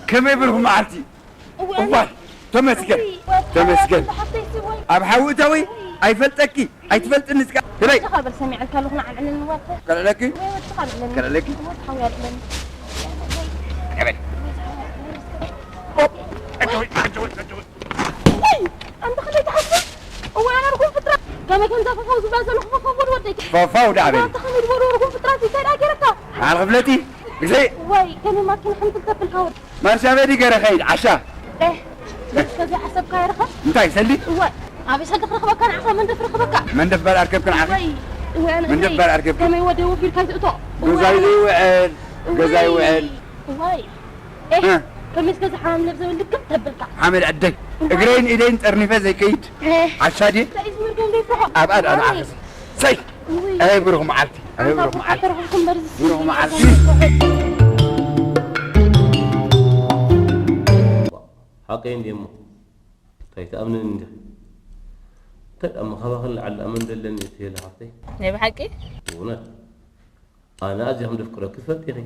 ከመይ ብሩኽ መዓልቲ። እዋይ፣ እዋይ፣ ተመስገን፣ እውይ፣ ተመስገን። ሓፍተይ፣ እውይ። ኣብ ሓዊ እተዊ፣ ኣይፈልጠኪ፣ ኣይትፈልጥኒ እስካ። ግደይ። ተኻበር ሰሚዐልካ ኣለኹ፣ ንዓልዕልን ዋልተ። ከልዕለኪ? እውይ፣ ወዲ ተኻብለኒ። ከልዕለኪ? እውይ፣ ተሓውያ ኣለኒ። ቀበል። እውይ፣ ኣንተ ከመይ ትሓስብ? እዋይ፣ ኣነ ርጉም ፍጥረት። ከመይ ከምዛ ፈፋው ዝበላ ዘለኹ ፈፋው በሉ ወደይ። ፈፋው ደኣ በሊ። ኣንተ ከመይ ዝበሉ ርጉም ፍጥረት እንታይ ደኣ ገይረካ? በዓል ክፍለቲ፣ ግደይ። እዋይ፣ ከመይ ማኪና ሓንቲ ተብልካ ወዲ። ማርሻ በሊ ገረ ኸይድ፣ ዓሻ። ኤህ፣ በዚ ሓሰብካ ይረኸብ። እንታይ ሰልዲ? እዋይ፣ ኣበይ ሰልዲ ክረኽበካ ንዓኻ መንደፍ ረኽበካ። መንደፍ ባል ኣርከብክ ንዓኺ? እዋይ፣ እዋይ፣ ኣነ መንደፍ እግረይ ባል ኣርከብክ? ከመይ ወደ ወፊርካ ይትእቶ? ገዛይ እዋይ። ዘይውዕል፣ ገዛይ እዋይ፣ ውዕል። እዋይ። ኤህ፣ እ። ከመይ እስከ ዝሓምም ለብ ዘብል ልክም ተብልካ። ሓመድ ኣደይ፣ እግረይን ኢደይን ጠርኒፈ ዘይከይድ። ኤህ። ዓሻ ድየ? እንታይ እዩ ዝምርገም ዘይፍርሖ? ኣብ ኣድ ኣነ እዋይ። ዓኸስ። ሰይ! እውይ። ኣይ ብሩኽ መዓልቲ፣ ኣይ ኣንታ ብሩኽ መዓልቲ። ተረኽብኩም በርዚ ብሩኽ መዓልቲ። ሓቀይ እንድየ እሞ። እንታይ ትኣምንን እንዲኻ? እንታይ ደኣ መኻባኽን ለዓል ኣመን ዘለኒ እቲ ሄለ ሓፍተይ? ናይ ብሓቂ? እውነት። ኣነ ኣዝየ ከም ዘፍቅረኪ ትፈልጢ ኢኺ።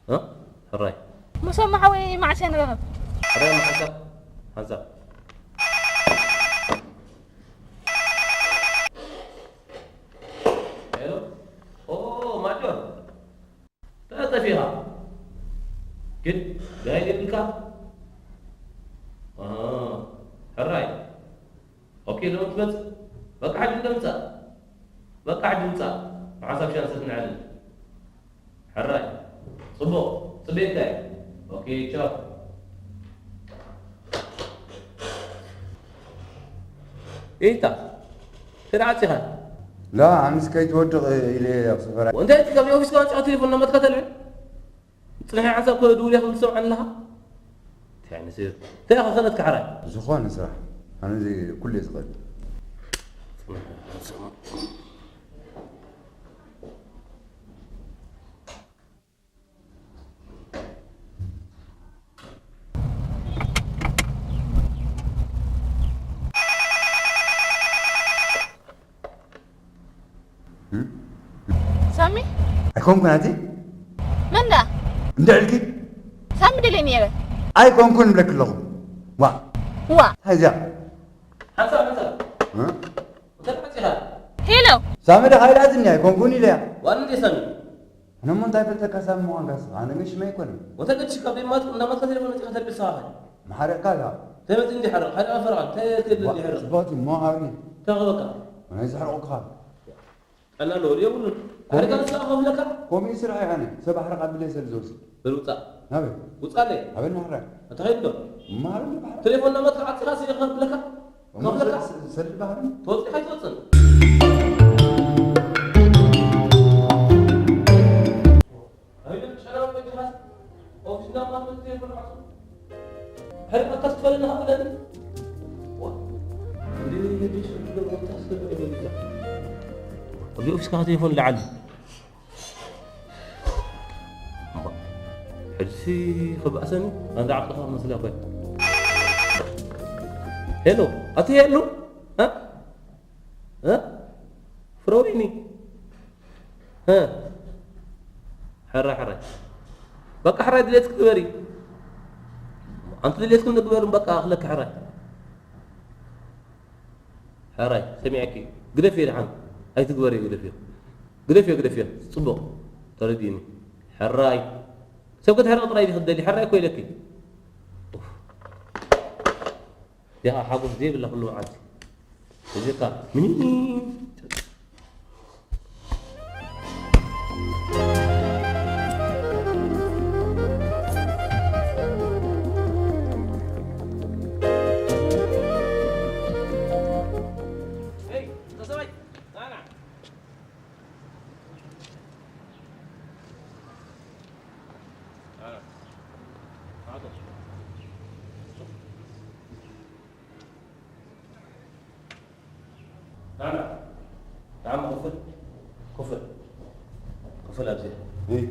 እ? ሕራይ። መሶማ ሓወይ መዓስ ንራኸብ? ሕራይ መዓልታ ሓንሳብ። ሄሎ። ኦ፣ ማጆር። እንታይ ጠፊኻ? ግን ጋይድ የብልካ? ኣሃ፣ ሕራይ። ኦኬ፣ ሎሚ ትመጽእ? በቃ፣ ሕጂ እንደ ምጻእ። በቃ፣ ሕጂ ምጻእ። ብሓንሳብ ሻንሰ ትንዕል። ሕራይ። ጽቡቕ። ጽበየካ እየ። ኦኬ፣ ቻው። ኢታ፣ ተደዓጺኻ? ላ፣ ኣምስ ከይትወድቕ ኢለ ኣብ ሰፈራ። ወንታይ እቲ ካብ ኦፊስካ ወጺኻ ቴሌፎን እናመትካ ተልዕል? ጽንሒ ሓንሳብ ከ ድውል እያ ክብል ትሰምዓኒ ኣለኻ? እንታይ ዓይነት ሰብ? እንታይ ኢኻ ክእለትካ ሕራይ? ዝኾነ ስራሕ። ኣነ እዚ ኩሉ እየ ዝኽእል። ሳሚ? ኣይኮንኩን ኣቲ? መን ደኣ? እንድዕልኪ? ሳሚ ደልየ ነይረ። ኣይኮንኩን እብለኪ ኣለኹ። ዋ። ዋ። ሃይዛ። ሓንሳብ፣ ሓንሳብ። እ? እንታይ ተዓጺኻ? ሄሎ። ሳሚ ደኻ ኢላትኒ ኣይኮንኩን ኢለያ። ዋን እንዴ ሳሚ? ኣነ እሞ እንታይ ፈልጠካ ሳሚ ምዃንካ ስኻ? ኣነ ግን ሽመይ ኣይኮነን። ወተገድሽ ካብ ደይ ማት-፣ እንዳማትካ ቴሌፎን መጺኻ ተልብስ ሰኻኸ? መሓረቕካ ኢኻ። ተመጺ እንዲ ሓረቕ፣ ሓደ ኣፈርቓ፣ እንታይ ትብል ዋ፣ እንዲ ሓረቕ? ጽቡቕቲ እሞ ሃብኒ። እንታይ ክህበካ? ናይ ዘሕረቑካ። ጥዕና ኣለዎ ድዩ የብሉን? ከምኡ ሕርቃ ንስኻ ከፍለካ? ከምኡ እዩ ስራሕ ይኾነ። ሰብ ኣሕረቕ ኣቢለ ሰብ ዝወስድ። በል ውጻእ። ናበይ? ውጻእ ኣለይ። ኣበይ ናሕራይ? ኣታ ኸይድ ዶ? እሞ ሃብኒ ባሕሪ። ቴሌፎን እናመትካ ዓጺኻ ስለ ከፍለካ? እሞ ከፍለካ? ሰ-፣ ሰ-፣ ሰልዲ ባሕሪ? ተወጺእካ ኣይትወጽእን። ኣበይ ዶ ትሸረብ በጅኻስ? ኦፊስና ማትመት ዘይብሉ ዓሱ። ሕርቀት ከስክፈለና ሃብለኒ። ዋ። እንዴ፣ እንዴ፣ እንዴ፣ እንዴ፣ እንዴ፣ እንዴ፣ ኣብዚ ኦፊስካ ቴሌፎን ለዓል። ሕልሲ ክብኣሰኒ፣ ኣንዳ ዓቕልኻ መስላ ኮይ። ሄሎ፣ ኣቲ ሄሎ? እ? እ? ፍረውይኒ? እ? ሕራይ፣ ሕራይ። በቃ ሕራይ ድሌትክ ግበሪ። ኣንቲ ድሌትኩም ንግበሩ፣ በቃ ኣኽለኪ ሕራይ። ሕራይ፣ ሰሚዐኪ። ግደፍዮ ደሓን። ኣይትግበርዮ፣ ግደፍዮ። ግደፍዮ፣ ግደፍዮ። ጽቡቕ። ተረዲእኒ። ሕራይ። ሰብ ከተሕርቕ ጥራይ ዲኺ ትደሊ? ሕራይ እኮ ኢለኪ። ኡፍ። ዲኻ ሓጎስ ዘይብላ ኩሉ መዓልቲ። እዚካ ምንም። ናና፣ ናም ክፍል፣ ክፍል፣ ክፍል ኣብዚ። እይ።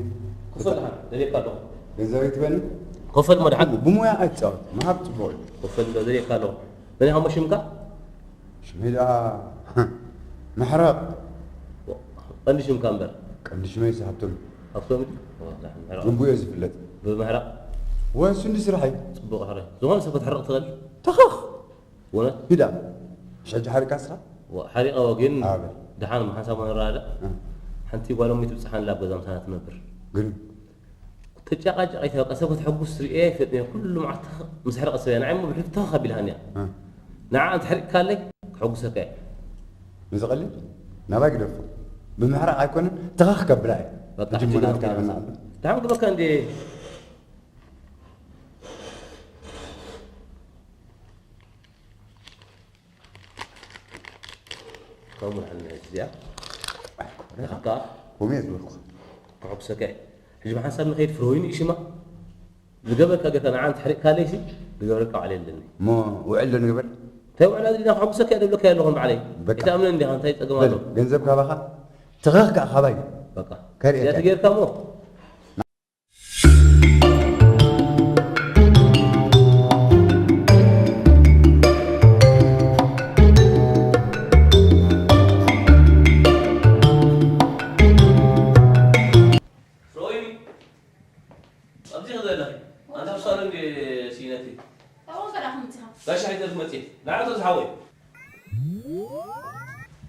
ክፍል ደሓን፣ ደልየካ ኣለኹ። ገንዘብ ኣይትበኒ? ክፍል እሞ ደሓን። ብሞያ ኣይትጻወት፣ ምሃብ ጽቡቕ እዩ። ክፍል እንዶ ደልየካ ኣለኹ። መን ኢኻ እሞ ሽምካ? ሽመይ ደኣ፣ መሕረቕ። ቀንዲ ሽምካ እምበር። ቀንዲ ሽመይ ሃብቶም። ሃብቶም ድዩ? ኦ፣ ደሓን፣ መሕረቕ። ግንቡዮ ዝፍለጥ። ብምሕራቕ። ወንሱ እንዲ ስራሕ እዩ። ጽቡቕ ሕረ። ዝኾነ ሰብ ክትሕርቕ ትኽእል? ተኸኽ። እውነት? ሂዳ። ሕጂ ሓሪቃ ስራ? ወ-፣ ሓሪቐዎ ግን ኣበል። ደሓን ምሓንሳብ ሆነራ ኣለ። እ። ሓንቲ ጓሎም ትብጽሓን ላብ ገዛ ምሳና ትነብር። ግን? ተጨቃጨቂት በቃ ሰብ ከተሐጉስ ርእየ ኣይፈልጥን እየ። ኩሉ መዓልቲ ምስ ሕረቐ ሰብ እያ። ንዓይ እሞ ብሕልፊ ተኸኽ ኣቢልሃኒ እያ። እ። ንዓ እንተ ሕሪቕካለይ ከሐጉሰካ እየ። ንዝቐልል ናባይ ግደፎ። ብምሕራቕ ኣይኮነን፣ ተኸኽ ከብላ እየ። በቃ ሕጂ ሕጂ እሞ ናትካ ግደፎ። ይበና ኣሎ። ደሓን ግበካ እንዴ? ከምኡ ሓን እዚኣ ረኸብካ? ከምኡ እየ ዝበልኩ። ከሐጉሰካ እየ። ሕጂ ብሓንሳብ ንኸይድ ፍረ ወይኒ እዩ ሽማ። ዝገበርካ ጌርካ ንዓ እንተ ሕሪቕካለይሲ፣ ዝገበረልካ ባዕለይ ኣለኒ። እሞ ውዕል ዶ ንግበር? እንታይ ውዕል ኣድሊና ከሐጉሰካ እየ ደብለካ ኣለኹ ንባዕለይ። በቃ። ኣይትኣምነን እንዲኻ፣ እንታይ ጸገም በል፣ ኣሎ? ገንዘብ ካባኻ፣ ተኸኽ ከኣ ካባይ። በቃ። ከርእየካ። እዚኣ ተጌርካ እሞ? ሮይኒ፣ ኣብዚ ከ ዘለኺ? ኣንታ ኣብ ሳሎን ድየ ስኢነኪ? ካብኡ ከ ደኣ ከምፂኻ? ጋሽ ሓይተ ክመፅእ። ንዓቶ ዝሓወይ።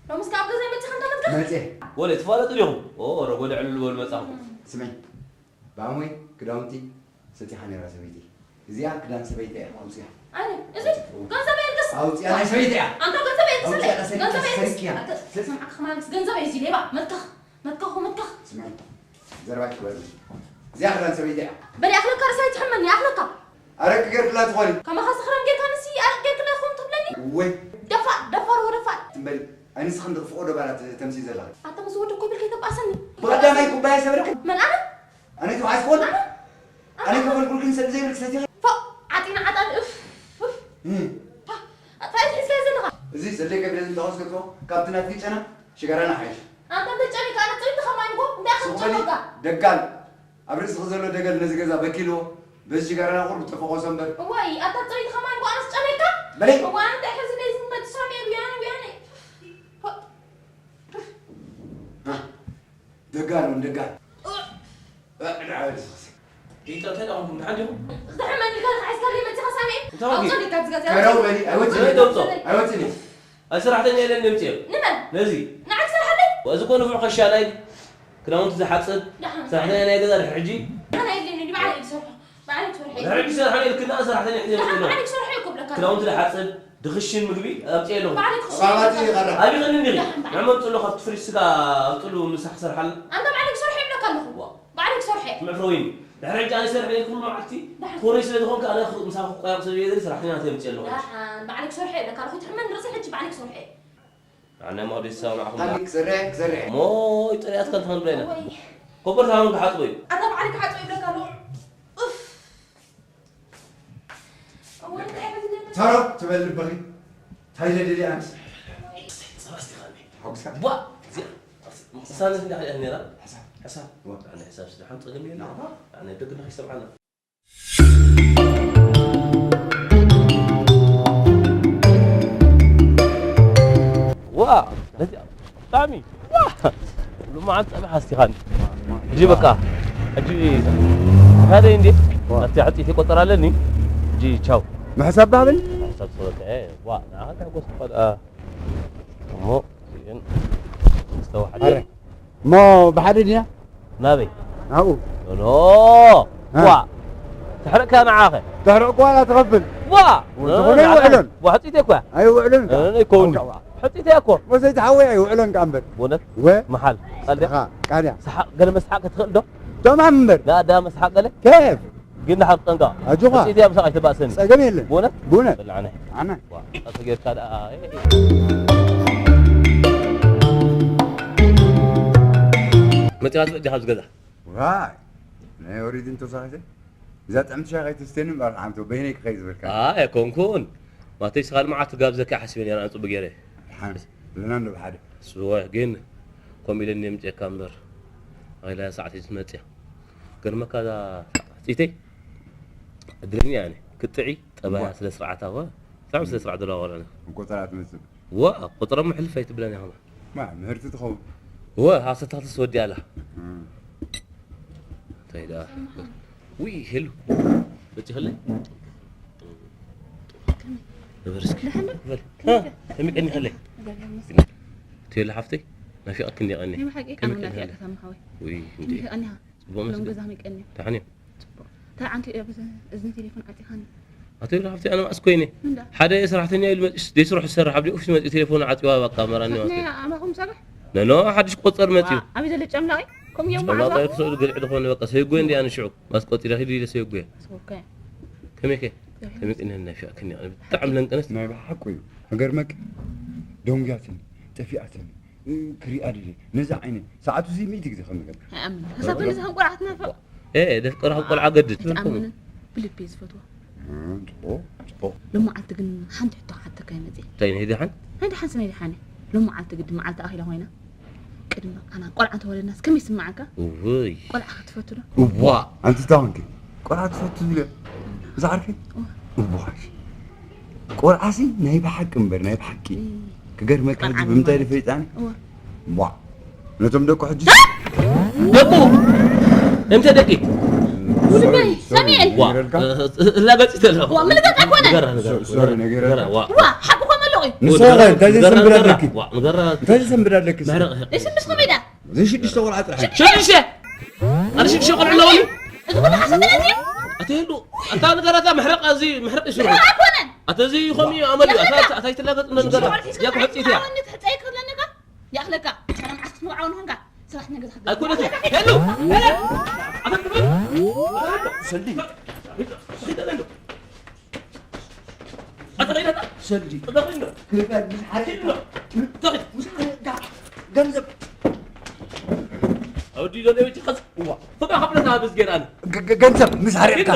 ሎምስ ካብ ገዛ መፂኻ እንተ መፅኻ? መፅእ። ወለ ትፋለጡ ዲኹም? ኦ፣ ረጎደ ዕልል በሉ መፃኹም። ስመኝ፣ ብኣሞይ ክዳውንቲ ሰቲኻ ነይራ ሰበይቲ። እዚኣ ክዳን ሰበይቲ እያ፣ ኣውፅያ። ኣነ፣ እዚ ገንዘብ የልግስ። ኣውፅያ ናይ ሰበይቲ እያ። ኣንታ ገንዘብ የልግስ። ኣውፅያ፣ ሰሪቅያ፣ ገንዘብ የልግስ። ሰሪቅያ። ኣንታ፣ ዘይሰማዕካ ከማንስ ገንዘብ እዩ፣ እዚ ሌባ፣ መትካኽ። መትካኹ፣ መትካኽ። ስማዒ፣ ዘረባይ ክበል። እዚኣ ክዳን ሰበይቲ እያ። በል ይኣኽለካ፣ ርሳይ ትሕመኒ፣ ይኣኽለካ። ኣረቂ ገርክላ ትኾኒ። ከማኻ ሰኽራም ጌርካ ንሲ ኣረቂ ጌርክላ ይኹን ትብለኒ? ወይ። ደፋር፣ ደፋር ወደፋር። ትም በሊ። ኣይ ንስኺ እንዲ ክፍኦ ዶ ባላት ተምሲ ዘለኺ? ኣታ ምስ ወዲ እኮ ኢልካ ይተባእሰኒ። ብቐዳማይ ኩባያ ሰብርክ? መን ኣነ? ኣነ ተባዕስ ክኾን? ኣነ? ኣነ ኣነ? ከፈልኩልክን ሰብ ዘይብልክ ሰቲኺ? ፎእ፣ ዓጢና ዓጣል፣ እፍ፣ እፍ። እም። ፋ፣ ኣጥፋእት ሒዝካዮ ዘለኻ? እዚ ሰለይ ከብደ ዝንተኸስ ክትፎ ካብቲ ናትኪ ጨና ሽጋራና ሓይሽ። ኣንታ እንተጨኒካ ኣነ ጽሪት ከማይ ንጎ እንታይ ስቕ በሊ፣ ኣኽብጨካ? ደጋል። ኣብ ርእስኺ ዘሎ ደገል ነዚ ገዛ በኪልዎ። በዚ ሽጋራና ቁሩብ ተፈኾሶ እምበር። እዋይ፣ ኣታ ጽሪት ከማይ ንጎ ኣነስ ጨኒካ? በለይ። እዋይ፣ ኣንታ ሕዚ ነዚ መድሳም እየ፣ ውያነ፣ ውያነ። ፎእ። እ፣ ደጋል እውን ደጋል። እ፣ እ፣ ንዓ በል እስኺ። ጌታ እንታይ ደኣ ኮንኩም? ደሓን ዲኹም? ክትሕመኒ ኢልካ ሓይስካ ዘይመጺኻ ሳሚ? እንታይ ወጊ? ኣውፅእ ኢልካ ዝገዛ ከረው በሊ፣ ኣይወፅእን። ዘይ ደምፆ። ኣይወፅእን እዩ። ኣይ ሰራሕተኛ ኢለ እንደ ምፅኦ። ንመን? ነዚ። ንዓይ ትሰርሓለይ? እዚ እኮ ንፉዕ ከሻናይ፣ ክዳውንቲ ዝሓፅብ፣ ደሓን። ሰራሕተኛ ናይ ገዛ ድሕሪ ሕጂ። ኣነ የድልየኒ፣ ባዕለይ እየ ዝሰርሖ። ባዕለይ ክሰርሖ እየ። ድሕሪ ሕጂ ሰራሕተኛ ኢልክና ሰራሕተኛ ሒዘ ደሓን፣ መፅእ ኣለኹ። ባዕለይ ክሰርሖ እየ እኮ ብለካ። ክዳውንቲ ዝሓፅብ፣ ድኽሽን ምግቢ ኣምፅእ ኣለኹ። ባዕለይ ክሰርሖ እየ ባባቲ ብለካ። ይቐርብ። ኣብይ ኸኒ እንዲኺ? ደሓን፣ ባዕለይ። ንዕመ ኣምፅእ ኣለኹ፣ ካብቲ ፍሪጅ ስጋ ኣምፅእሉ ምሳሕ ክሰርሓልና። ኣንተ ባዕለይ ክሰርሖ እየ ብለካ ኣለኹ። ዋ። ባዕለይ ክሰርሐ። ምዕፍሮ ወይኒ። ድሕሪ ሕጂ ኣነ ይሰርሕ ነይሩ ኩሉ መዓልቲ። ደሓን። ኮረይ ስለ ዝኾንካ ኣነ ኽ-፣ ምሳኻ ክቆያቕ ስለ ዘየድሊ ሰራሕተኛ ናተይ ኣምፅእ ኣለኹ። ደሓን። ባዕለይ ክሰርሐ እየ ብለካ ኣለኹ። ትሕመን ርእሲ ሕጂ ባዕለይ ክሰርሐ እየ። ኣነ እሞ ኣደይ ዝሰማዕኹም ኣንዲ ደኣ። ክሰርሕ፣ ክሰርሕ። እሞ ይጥርያት ከንታ ክንብለና። ወይ። ኮበርታ ሃውን ክሓፅቦ እዩ። ኣታ ባዕለይ ክሓፅቦ እዩ ብለካ ኣለኹ። ኡፍ። እዋይ፣ እንታይ ዓይነት ነገር? ተረብ ትበል ልበኺ። እንታይ ደደልያ ኣንስ? ጸባ እስቲ ኻኒ። ሓጉስካ? ቧ! እዚኣ፣ ሳንስ እንዳ ሓዲኣ ነራ? ሓሳብ። ሓሳብ። ዋ። ኣነ ሓሳብ ስለ ሓን ጸገም የለ። ናባ? ኣነ ደግ ንኺ ሰምዓና። ዋ! በዚኣ ብጣዕሚ። ዋ! ሎማዓንቲ ጸብሒ ኣስቲኻኒ። ሕጂ በቃ፣ ሕጂ ሓደ እንዴ? ዋ። ኣብቲ ሕጽይቲ ቆጠር ኣለኒ። ሕጂ ቻው። ምሕሳብ ባህብል? ምሕሳብ ሰበካ፣ ዋ፣ ንዓኻ እንታይ ጎስ ትባል፣ አ፣ እሞ፣ እዚኤን ዝተዋሕደ። ኣረ። እሞ ብሓደ ድያ? ናበይ? ናብኡ። ኖ፣ አ። ዋ፣ ተሕርቅካ ንዓኸ? ተሕርቅ ዋላ ትኸፍል። ዋ! ዝኾነ ኖ፣ ኣይውዕሎን። ዋ፣ ሕጽይቲ እኳ። ኣይውዕሎን። ኖ፣ ኖ፣ ኣይከውን'ዩ። ኣውዳዋ። ሕጽይቲ እኮ። መሰይቲ ሓወይ ኣይውዕሎን ከኣ እምበር። ብእውነት? ወ? መሓል። ቀልዲ? ስኻ፣ ቃልያ። ሰሓቕ፣ ገለ መስሓቕ ክትኽእል ዶ? ተማም እምበር። ዳ፣ ዳ መስሓቕ ገለ? ኬፍ? ግን ንሓቂ ጠንቀቕ። ኣጆኻ። ሕጽይቲ እያ ምሳኻ ኣይትባእሰኒ። ጸገም የለን። ብእውነት? ብእውነት። በል ዓነ። ዓነ። ዋ፣ ኣቶ ጌርካ ደኣ፣ ኤ፣ ኤ። መጺኻ ትበል ዲኻ ኣብዚ ገዛ? ዋይ፣ ናይ ኦሪት እንተሳኺተ፣ እዛ ጥዕምቲ ሻሂ ከይትስተኒ እምበር፣ ሓንቶ በይነይ ክኸይድ ዝበልካ። ኣይ፣ ኣይኮንኩን። ማተይ ስኻ ልምዓት ትጋብዘካ ሓሲበ ነይረ፣ ኣነ ጽቡቕ ገይረ። ሓን፣ ብለና እንዶ ብሓደ። ስወ፣ ግን ከምኡ ኢለ እየ ምጽኤካ እምበር፣ ኣኺላ ሰዓት እዩ ትመጽእ። ገርመካ እዛ ሕጽይተይ፣ ዕድለኛ እያ፣ ኣነ። ክትጥዒ፣ ጠባያ እዋ። ስለ ስርዓታ፣ እዋ። ብጣዕሚ ስለ ስርዓት ዘለዋ ቆልዓ እያ። ቆጸራ ትመስል። እዋ፣ ቆጸራ እሞ ሕልፍ ኣይትብለን እያ ከማን። ማ፣ ምህርቲ ትኸውን። እወ፣ ሃሰታት ተወዲኣ ኣላ። እም። እንታይ ደኣ? ውይ ሄሉ፣ በፂ ከለይ ንበር እስኪ። ደሓን ዶ? በል። ከመይ ቀኒኸለይ? ቴሉ ሓፍተይ፣ ናፊቐኪ እንዲየ ቀኒ። ናይ ብሓቂ ከመይ ቀኒኸለይ? ውይ እንዴ። ጽቡቕ ሎም መስገን። ገዛ ከመይ ቀኒ? ደሓን እዮም። ጽቡቕ። እንታይ ዓንቱ እያ ብዚ እዝኒ ቴሌፎን ዓጺኻኒ? ኣቶ ይብራህ ሃብተይ፣ ኣነ መዓስ ኮይነ? እንዳ። ሓደ ሰራሕተኛ ኢሉ መጺኡስ ደይስርሑ ዝሰርሕ ኣብ ኦፊስ መጺኡ ቴሌፎኑ ዓጺዋ በቃ መራኒ ማለት እዩ። ኣማኹም ሰርሕ? ነኖ ሓድሽ ቆጸር መጺኡ። ኣበይ ዘሎ ጨምላቒ? ከምኡ እዮም ጨምላቒ መዓዛ? ክሰዱ ገሊዕ ዝኾነ በቃ ሰይጎ እንዲያ ንሽዑ ማስቆጺ ረኺዱ ኢለ ሰይጎ እየ። ኦኬ። ከመይ ከ? ከመይ ከ? ከመይ ቅንህና ይሻእክኒ? ኣነ ብጣዕሚ ለንቀነስ። ናይ ብሓቁ እዩ። ሃገር መክ ደንጉያትኒ፣ ጠፊኣትኒ፣ ክሪኣ ድልየ። ነዛ ዓይነ ሰዓቱ እዚ ሚእቲ ግዜ ከም ነገር። ኣይኣምንን። ክሳብ ክንድዚ ከም ቆልዓ ክትናፍቕ? ኤ፣ ደፍቅራ ቆልዓ ገድድ። ኣይትኣምንን። ብልቢ እየ ዝፈትዋ። እም፣ ጽቡቕ፣ ጽቡቕ። ሎማዓልቲ ግን ሓንቲ ሕቶ ክሓተካ እየ መጺአ። እንታይ ናይ ደሓን? ናይ ደሓን ስለ ናይ ደሓን እየ። ሎማዓልቲ ግዲ መዓልቲ ኣኺላ ኮይና። ቅድሚ ኣና ቆልዓ እንተወለድናስ ከመይ ይስምዓካ? እውይ። ቆልዓ ክትፈቱ ዶ? እዋ፣ ኣንቲ እንታይ ኮንኪ? ቆልዓ ትፈቱ ዝብል? እዛ ዓርኪ? እዋ። እዋ። ቆልዓሲ ናይ ብሓቂ እምበር፣ ናይ ብሓቂ። እይ። ክገርመካ ሕጂ ብጣዕሚ ብምንታይ ማለት። ድፈይጣኒ? እዋ። ዋ። ነቶም ደቁ ሕጂ ደቁ! እንተ ደቂ! ውልደይ፣ ሶሪ፣ ሶሪ፣ ሰሚዐ። ዋ፣ ነጊረልካ? እ-፣ እ-፣ እላገጽ ተለ። ዋ፣ ምልጋጽ ኣይኮነን። ንገራ፣ ንገራ፣ ሶ-፣ ሶሪ፣ ንገራ፣ ነጊረልካ? ንገራ፣ ዋ። ዋ፣ ሓቂ ኮመ ኣለኹ። ንስኻ ንገራ፣ እንታይ ንገራ፣ ዘሰንብድ ንገራ። ኣለኪ? ዋ፣ ንገራ። እንታይ ዘሰንብድ ኣለኪ? መሕረቕ፣ እሺ፣ ምስ ከመይ ዳ? ዘይሽዱሽተ ቆልዓ ጥራሕ። ሽዱሽተ? ኣነ ሽዱሽተ ቆልዑ ኣለውኒ? እዚ ቦታ ሓሰብ ተለኒ? ኣቲ ህሉ፣ ኣታ ንገራታ መሕረቕ፣ እዚ መሕረቕ ይስሩ። መሕረቕ ኣይኮነን። ኣቲ እዚ ኸሚ ኣመል፣ ኣታ፣ ኣታ ኣይትላገጽ እንደ ንገራ። ያ ኩሕጽ ኢትያ። ኣወኒ ትሕጸይ ክብለኒ ካ? ይኣኽለካ። ሰላም ዓስክስ ንውዓውን ኾንካ። ስራሕ ነገር ዝሓግዝ። ኣይኮነትን። ሄሎ! ሄሎ! ኣታ ትብል? ሰልዲ። ሰልዲ። ክበል ምስ ሓረድካ። ምስ ሓረድካ። ገንዘብ። ኣወዲ ዘሎ ይወጪ ኸስ። እዋ። ፈቃ ኸፍለታ ብዝጌር ኣነ። ገ-፣ ገ-፣ ገንዘብ ምስ ሓረድካ።